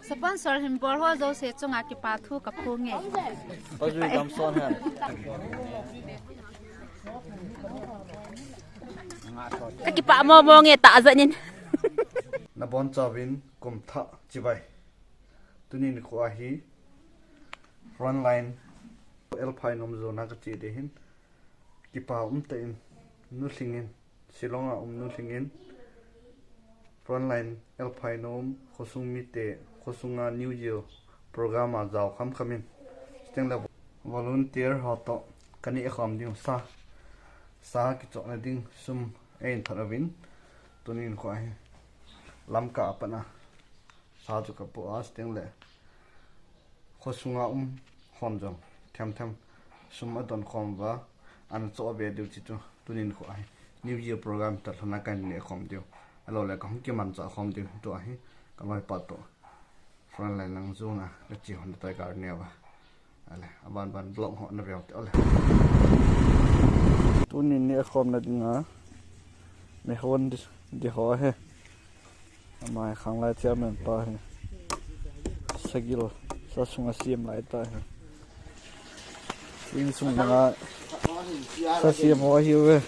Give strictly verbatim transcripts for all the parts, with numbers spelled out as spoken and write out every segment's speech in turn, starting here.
Sponsor hin bol ho jouse chunga kipa thu kaphong e. Pajui damson hen. Kakipah momo nge tah jat in. Nabonchauvin kumthah chibai. Tuni nikho a hi frontline L Phainom jona kache ding ahin. Kipa umtah in, Nu Lhingin, Shillong a um Nu Lhingin, frontline L Phainom khosung mite, khosunga New Year program a jao khamkham in, chuteng le volunteer ho toh kaneh khom ding sa, sa kichohna ding sum eihin thot uvin, tuni nikho a hi Lamka a pat a sa chu kapoh a, chuteng le khosunga um hon jong themthem sum adon khom uva, ana choh ve diu chu, tuni nikho a hi New Year program toh lhona kaneh khom diu, ahilou le kahung kimanchah khom diu, tua hi kaloipa toh frontline lang jona kache hon tai kar neo va. Ale, aban ban vlog ho nave uvin te, ale. Tuni neh khomna dinga mi hon di, di ho hi. Ama hi khanglai chairman pa hi. Sagil, sa sung a sem lai ta hi. Insung langa sa sem ho ahiuve.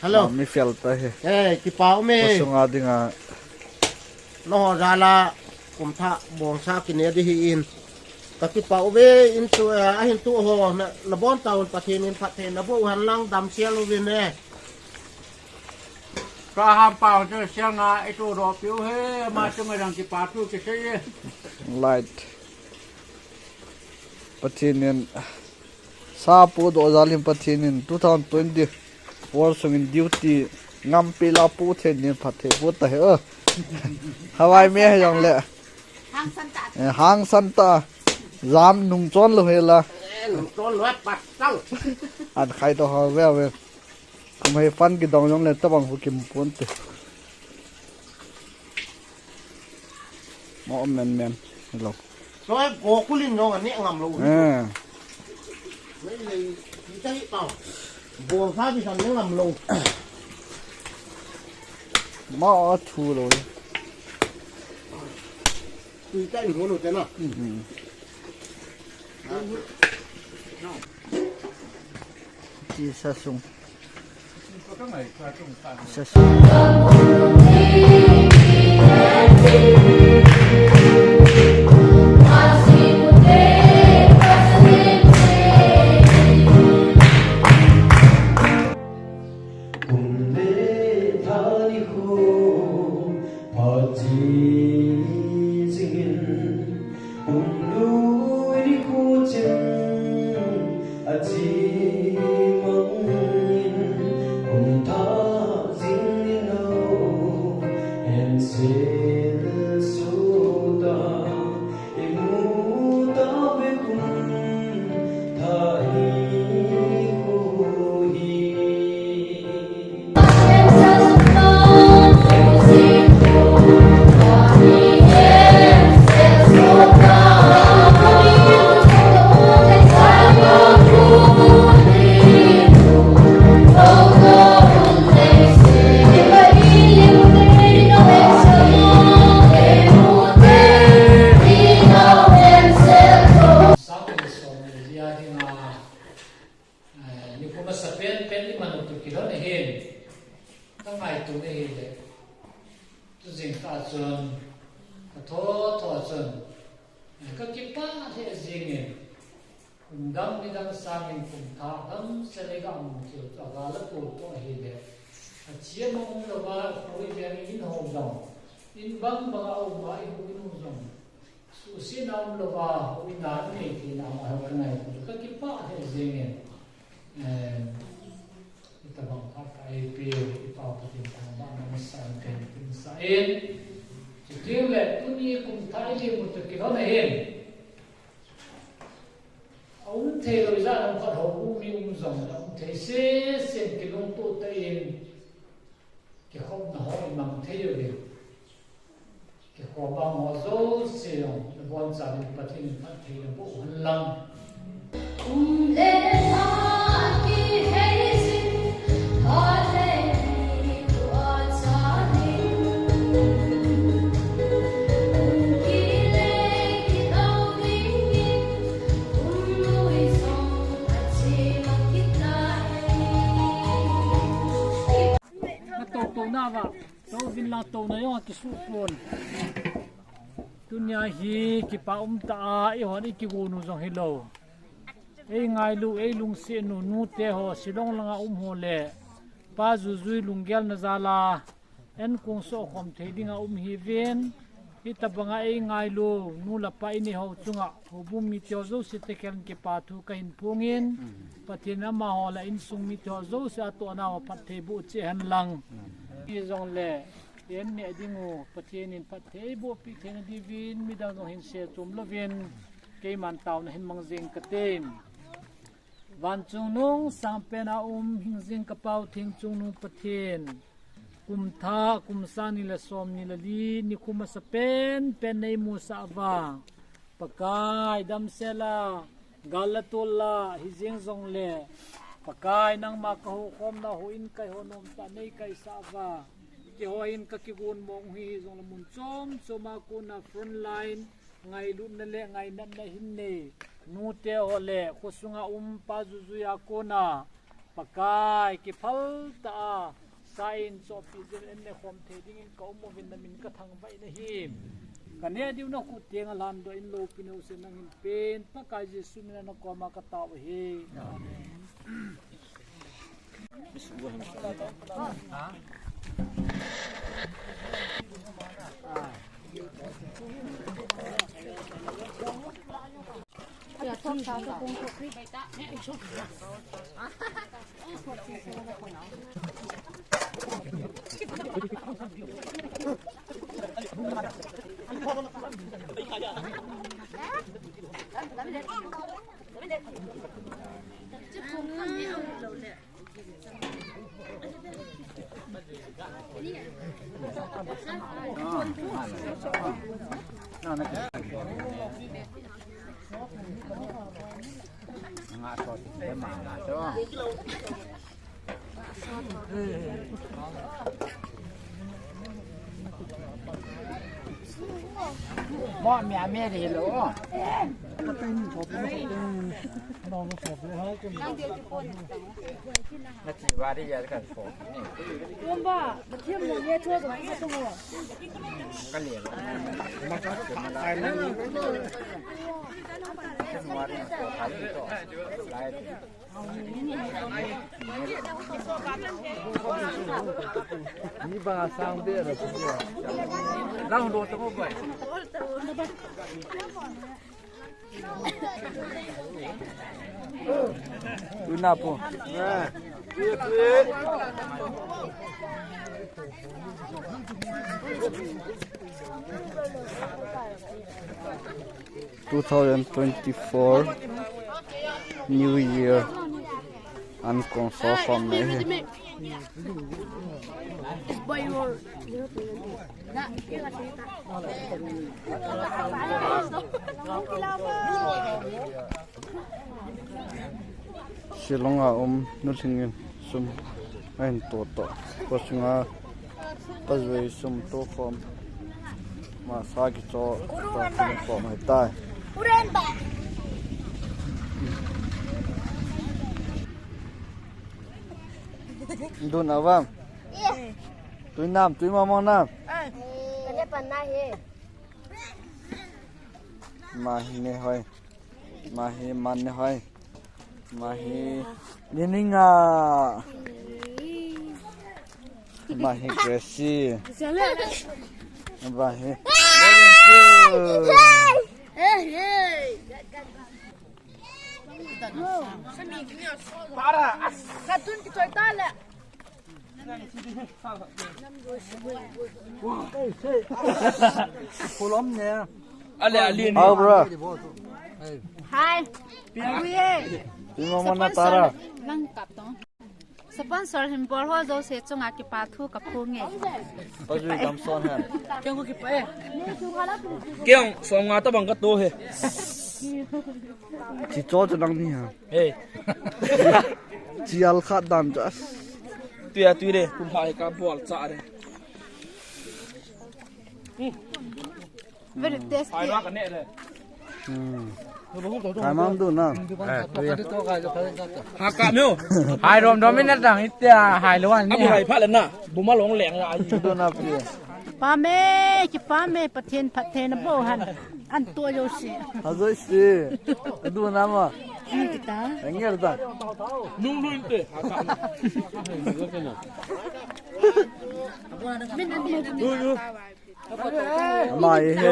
Hello. Mi fel ta hi. Eh, kipa ume. Khosunga dinga. Nangho jal a kumthah bongsa kinei ding ahin. Kakipah uve, in tu, eh, ahin tu ho, na, nabonchauvin Pathen in phatthei naboh u hen lang damsel uvin e. Ka ham pau chu sianga itu do piu he, ama chunga jong kipa thu kisei e. Light. Pathen in sa podoh jal in Pathen in two thousand twenty-four sungin duty ngampi la pu thei in phatthei boh ta he o. Hawai me he jong le. Hangsan ta. Eh, hangsan ta. Jam nung chon lou he la. Eh, nung chon lou he pat tal. An khai to ha ve ve. Kum hei fan kidong jong le tabang hu kim pon te. Mo men men. Hello. Soi Gokulin jong aneh ngam lou. Eh. Nei lei, kita hi pau. Bol sa bi san neh ngam lou. Ma a thu lou. Tui ta in hon u te na. Mhm. Ti sa sung. Sa sung. Kum le tha nikho pha chi jingin, kum lui nikho chin achi mangin, kum tha jing nilou, en sil suta. Sang le som le li a dinga, eh, nikum masa pen pen iman u toh kilhon ahin. Ka ngaito na hile. Tu jingkah chun, ka tho tho chun, eh, ka kipah lheh jingin. Kum dang ni dang sangin kum thah dang sel a ka mu thei u chu agal a pu toh ahile. Achi a mang um louva, khoi veng in ho jong. In bang bang a um a, in u in u jong. Suhsetna umlouva, huhhingna nei theina amaho ka ngaito, ka kipah lheh jengin. Eh, hitabang phat ka eipeh u, i Pau Pathen thangvahna masa in kahin tin sah in. Chuteng le, tuni kum thah i lim u toh kilhon ahin. Aum theilou ijat ham khat houbung mi um jong le, aum thei sese in kilungtoh tah in. Kikhopna ho i mang thei uvin. Kikhop bang ho jouse jong, nabonchauvin Pathen in phatthei naboh u hen lang. Tou vin lang tou na jong a kisu pon. Tunia hi kipa um ta a, eihon i kigon u jong hilou. Ei ngailu, ei lungset nu, nute ho, Shillong langa um ho le, Pa Jujui lunggel na jal a, en kong so khom thei dinga um hi vin, hitabanga ei ngailu, nu le pa i nei ho chunga, houbung mite ho jouse te khel in kipa thu ka hin phong in, Pathen in amaho le insung mite ho jouse a tohna ho phatthei boh cheh hen lang. Hijong le, en neh ding u, Pathen in phatthei boh pi theina diuvin, midang jong hin se chom louvin, keiman taona hin mang jing ka te. Vanchung nung sangpen a um, hingjing ka Pau Theng Chungnung Pathen. Kum thah, kum sang ni le som ni le li, nikho masa penpen nei musah uva. Pakai, damsel a, gal le tol a, hijeng jong le. Pakai, nangma ka houkhomna houin kai ho nomtah nei kaisah uva. Keiho hin ka kigon mong u hi jong le mun chom chom a kona front line, ngailutna le ngainatna hin nei. Nute ho le, khosunga um Pa Jujui a kona. Pakai, kiphal tah a, sa in chohpeh jin en ne khom thei dingin ka um uvin na min ka thangvah in ahi. Ka neh diu na khut teng a lhan doh in loupina u se nang hin pen, Pakai Jesu min a na koma ka tao ahi. Amen. Mo mi a mi ri lo. Na chi wa ri ya kan so. Bomba, na chi mo ye cho ko ma to mo. Ka le. Ma ka. Mo ri so ka ri to. Lai. Ni ba sang be ra. Lang do to ko. Tuna po. Two thousand twenty-four New Year an kong so khom nei hi. Shillong a um nu lhingin sum ahin to to. Khosunga Pa Jujui sum to khom. Masa kicho to khom khom ahitai. Dun avam. Tui nam, tui mama nam. Ma hi ne hoi. Ma hi man ne hoi. Ma hi Nininga. Ma hi Gracie. Ma hi. Para. Khatun kichoi ta le. Kolom ne. Ale, ale ne. Aw, bro. Hi. Pin. Ui e. Pin mama na tara. Nang kap tong. Sponsor hin bol ho jouse chunga kipa thu ka phong e. Pa Jujui dam son ha. Keng ko kipa e. Keng som nga ta bang ka to he. Chi cho cho nang ni ha. Hey. Chi al khat dan cha. Tui a tui re, kum hai ka bol cha re. Very tasty. Hai ra ka ne re. Hmm. Hai mang du na. Ha ka meu. Hai rom rom in na dang itia hai lo an ni. Abu hai pha le na. Bu ma long leng la. Du na pi. Kipa me, kipa me, Pathen phatthei na bo han. An to jo si. Ha jo si. Du na ma. An ti ta. Engel ta. Nung lu in te. Min an. Ama hi he.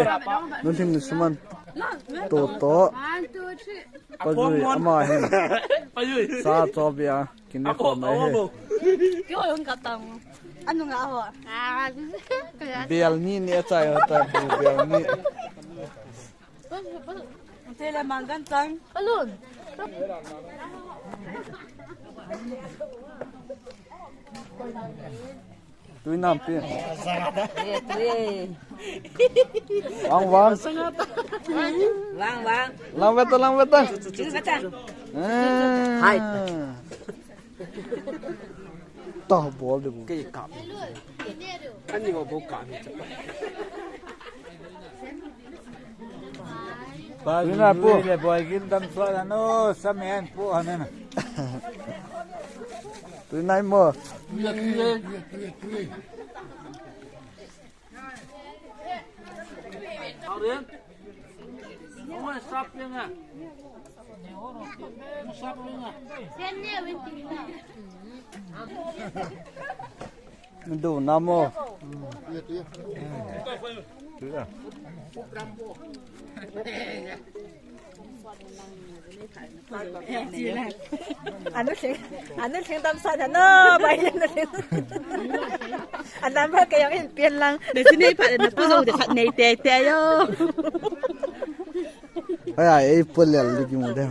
Nunthing ni suman. To to. Pajui ama hi. Sa to bia. Kine ko mai he. Kyo yung katang. Ano nga ho? Bial ni ni achai ho ta bial ni. Tele mangan tang. Alun. Tui nam pi. Wang wang. Wang wang. Lang beta lang beta. Lang beta. Hai. Ta bol de bu. Kei kap. Ani ho bo kap ni. Pina pu. Le boy gin dam so la no samen pu hanen. Tui nai mo. Ndu namo. Anu thing, anu thing tam sa no, bai anu thing. Anam ba kayang in pian lang. Na sini pa na pu zo de khat nei te te yo. Aya, ei pu le le ki mu de.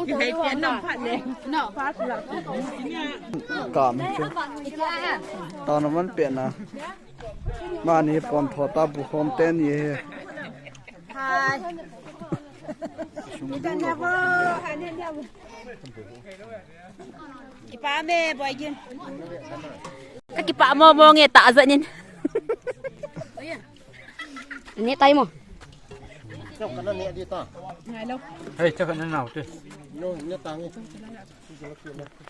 Ki hai pian nam pa le. No, pa tu la. Ka mi chu. Ta na man pe na. Mani pon tho ta bu khom ten ye. Hai. Ikan na bo, hai ne na bo. Kipa me boy gin. Ka kipa mo mo nge ta za nin. Ne tai mo. Hei, chaka na nau te.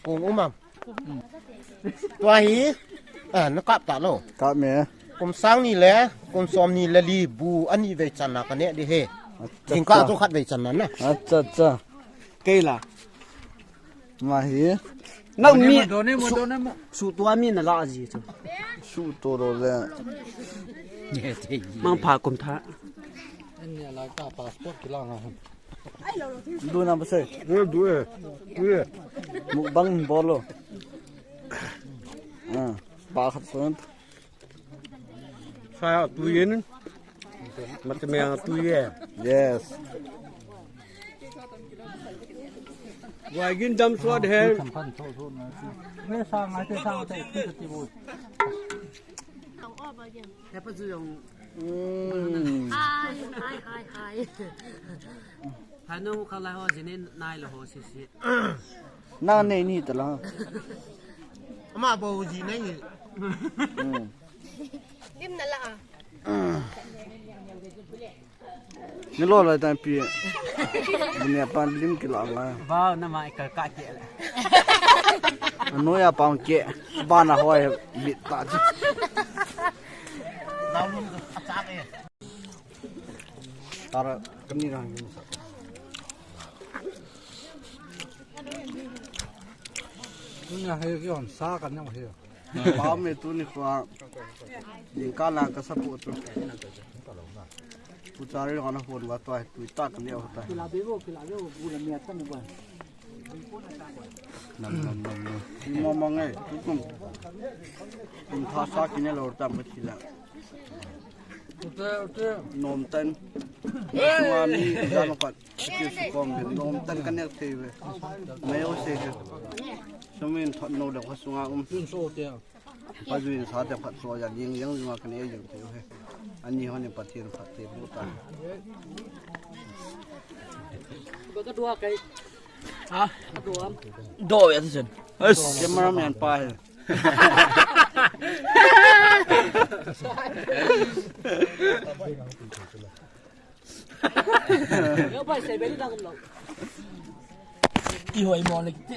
Kung umam. Tua hi, ah, na kap ta lo. Kap me. Kum sang ni le, kum som ni le li bu ani vei chan na ka ne di he. Acha, jingkah acha. Tu khat vei chan na na. Acha, acha. Kei la. Ma hi. Nang mi. Su, su tua mi na la ji chu. Su to lo le. Mang pha kum tha. Ani la ka passport ki la nga. Du na ba se. Du, du e. Du e. Mukbang bolo. Ah, pa khat son. Sa tu yin. Mat me tu ye. Yes. Wa gin dam so de. Me sa ngai te sa te ti ti bu. He pa zu yong. Mm. Hai, hai, hai, hai. Hai no kha lai ho jine nai lo ho si si. Na nei ni ta la. Ama bo ji nei. Mm. Lim na la a. Ni lo lai tan pi. Ni pa lim ki la la. Ba na ma ka ka ke la. No ya pa ke. Ba na hoi bit ta ji. Tara kani rang ni sa. Tunia he ki on sa kan yang he. Pa me tuni kwa. Ni ka lang ka sa pu tu. Pu chari ngana phone wa to ai tu ta kan ya ta. Kila be bo, kila be bo, bu la me ta mo ba. Nam, nam, nam, nam. Mo mo ngai, tu kum. Kum tha sa kine lo ta mo chila. Nom tan. Sunga mi dan khat. Ki su kom be. Nom tan ka nek thei ve. Mai o se ke. Sumin thot no le kha sunga um. Tun so te. Pa juin sa te khat so ya ling yang sunga ka ne jing thei ve. Ani ho ne Pathen phat thei bu ta. Ba ka dua kai. Ha? Ka dua. Do ya tu sen. Cameraman pa he. Ihoi mo le kiti.